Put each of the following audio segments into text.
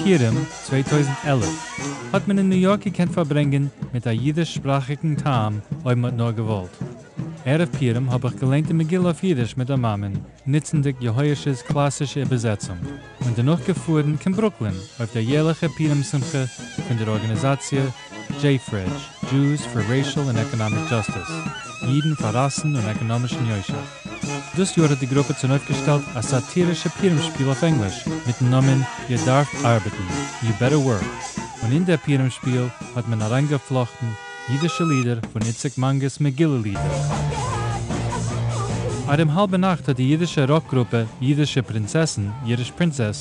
פּורים, 2011, האָט מען אין ניו-יאָרק געקענט פֿאַרברענגען מיט אַ ייִדיש-שפּראַכיקן טעם, אויב מ'האָט נאָר געוואָלט. ערבֿ פּורים האָב איך געלייענט די מגילה אויף ייִדיש מיט דער מאַמען, ניצנדיק יהואשעס קלאַסישע איבערזעצונג, און דערנאָך געפֿאָרן קיין ברוקלין אויף דער יערלעכער פּורים-שׂימחה פֿון דער אָרגאַניזאַציע JFREJ, Jews for Racial and Economic Justice, ייִדן פֿאַר ראַסן און עקאָנאָמישן יושר. דאָס יאָר האָט די גרופּע צונויפֿגעשטעלט אַ סאַטירישע פּורים-שפּיל אויף ענגליש מיטן נאָמען איר דאַרפֿט אַרבעטן, You Better Work, און אין דער פּורים-שפּיל האָט מען אַרײַנגעפֿלאָכטן ייִדישע לידער פֿון איציק מאַנגערס מגילה-לידער. אַרום האַלבע נאַכט האָט די ייִדישע ראָק-גרופּע ייִדישע פּרינצעסן, Yiddish Princess,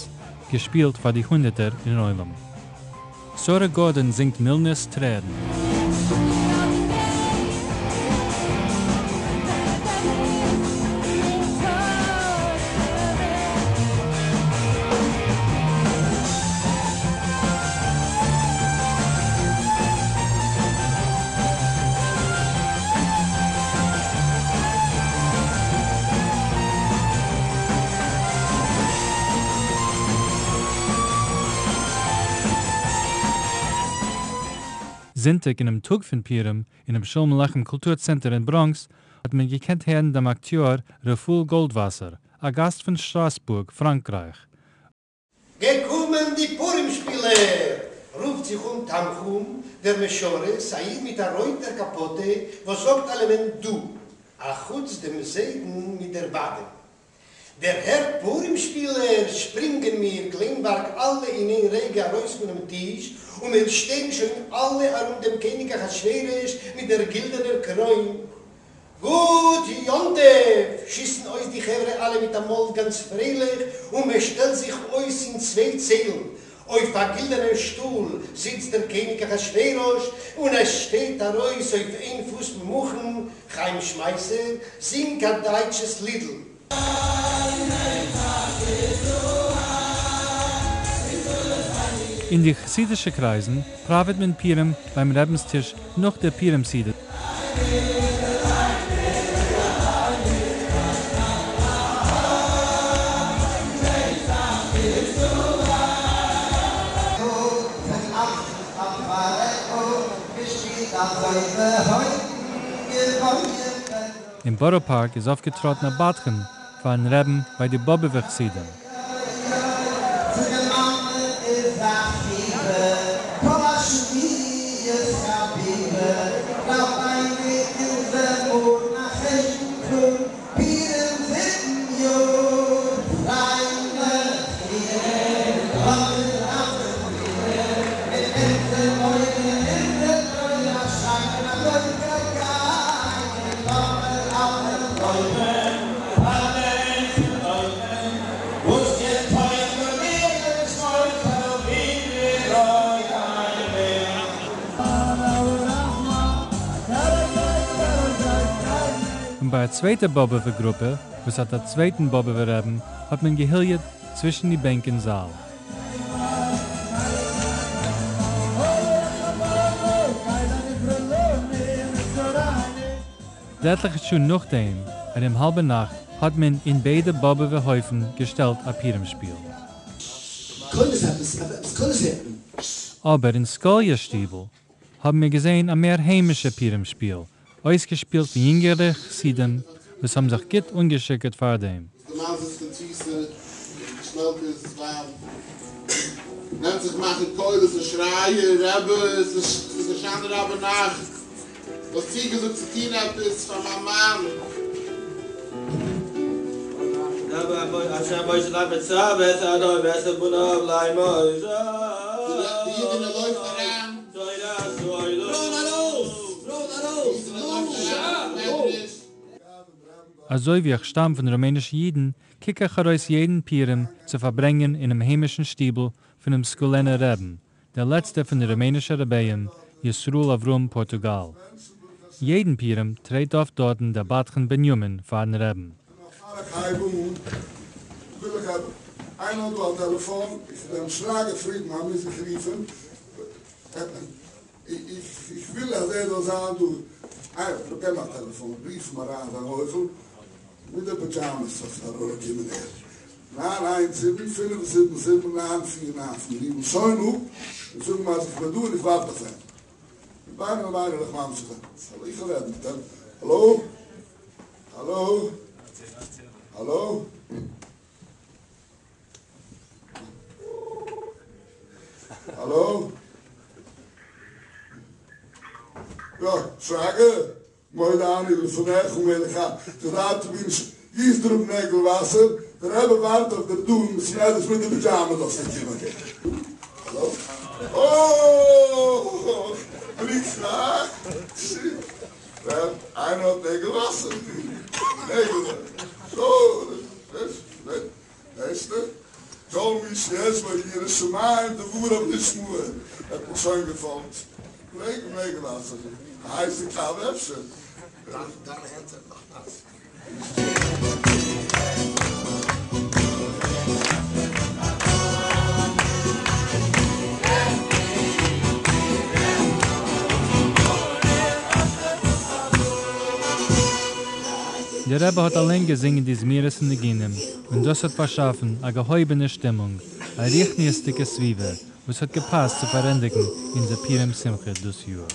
געשפּילט פֿאַר די הונדערטער אין עולם. שרה גארדאן זינגט מילנער'ס טרערן. זונטאג אינעם טאג פון פורים אינעם שלום עליכם קולטור צענטער אין בראנקס האט מען געקענט הערן דעם אקטיאר רפאל גאלדוואסער, א גאסט פון שטראסבורג, פראנקרייך. געקומען די פורים שפילער! רופט זיך אן תנחום דער משרת, א איד מיט א רויטער קאפאטע וואס זאגט אלעמען דו, אחוץ דעם זיידן מיט דער באבע. דערהערט פורים שפילער, שפרינגען מיר קליינווארג אלע אין איין רגע ארויס פונעם טיש, און מיר שטייען שוין אלע ארום דעם קעניג אחשורוש מיט דער גילדענער קרוין. גוט יום טוב! שיסן אויס די חברה אלע מיטאמאל גאנץ פרייליך, און מען שטעלט זיך אויס אין צוויי ציילן. אויף א גילדענעם שטול זיצט דער קעניג אחשורוש, און עס שטייט ארויס אויף איין פוס ממוכן, חיים שמייסער, זינג א דייטשעס לידל. אין די חסידישע קרייזן פראוועט מען פורים ביים רבינ'ס טיש נאך דער פורים סעודה. אין בארא פארק איז אויפגעטראטן א בדחן פארן רעבן ביי די באבעווע חסידים. און ביי א צווייטע באבעווע גרופע וואס האט א צווייטן באבעווער רעבן האט מען געהיליעט צווישן די בענק אין זאל. עטליכע שעה נאכדעם, ארום האלבע נאכט, האט מען אין ביידע באבעווע הויפן געשטעלט א פורים שפיל. אבער אין סקאליע שטיבל האבן מיר געזען א מער היימישע פורים שפיל, אויסגעשפילט פון יונגערע חסידים וואס האבן זיך גוט אנגעשיכורט פארדעם. די מאן זיצט אין תפיסה און שמעלקע'ס ווייב נעמט זיך מאכן קולות און שרייען, רבי, עס איז הושענא רבה נאכט, דו האסט צוגעזאגט צו טון עפעס פאר מיין מאן. די אידענע לויפט אריין. אזוי ווי איך שטאם פון רומענישע אידן, קוק איך ארויס יעדן פורים צו פארברענגען אינעם היימישן שטיבל פונעם סקולענער רעבן, דער לעצטער פון די רומענישע רביים, ישראל אברהם פארטוגאל. יעדן פורים טרעט אויף דארטן דער בדחן בנימין פארן רעבן. נאך פאר איך הייב אן וויל איך איינער האט דא א טעלעפאן, איך דעם שרגא פרידמאן מוז איך רופן, איך וויל אז ער זאל זיין דא, איינער געב א טעלעפאן, רוף אים אריין זיי מוחל, מיט די פידזשאמעס אויף אראפקומען ער. נײַן איינס זיבן פֿינף זיבן זיבן נײַן פֿיר נײַן פֿיר רוף אים שוין אפ און זאג אים אז איך בין דא און איך ווארט אויף אים. און ביינער און ביינער וועל איך ממשיך זיין. זאל איך רעדן מיט אים? האלא? האלא? האלא? האלא? יא, שרגא? מודה אני לפניך מלך ה, כדאי צו בין גיס דיר אפ נעגל וואסער, דער רבי ווארט אויף דיר דא אין בית מדרש מיט די פידזשאמע זאלסט קומען. האלא? אוי! ברוך ה'! איינער האט נעגל וואסער? נעגל וואסער. ווייסטו? כל מי שיש לו יראת שמים דבריו נשמעים, ער האט מיך שוין געפאלגט. פרעג אים נעגל וואסער, א הייסע קאווע אפשר? דיינע הענט זענען נאך נאס. דער רבי האט אליין געזינגען די זמירות און ניגונים, און דאס האט פארשאפן א געהויבענע שטימונג, א רוחניות'דיגע סביבה וואס האט געפאסט צו פארענדיגן אונזער פורים שמחה דאס יאר.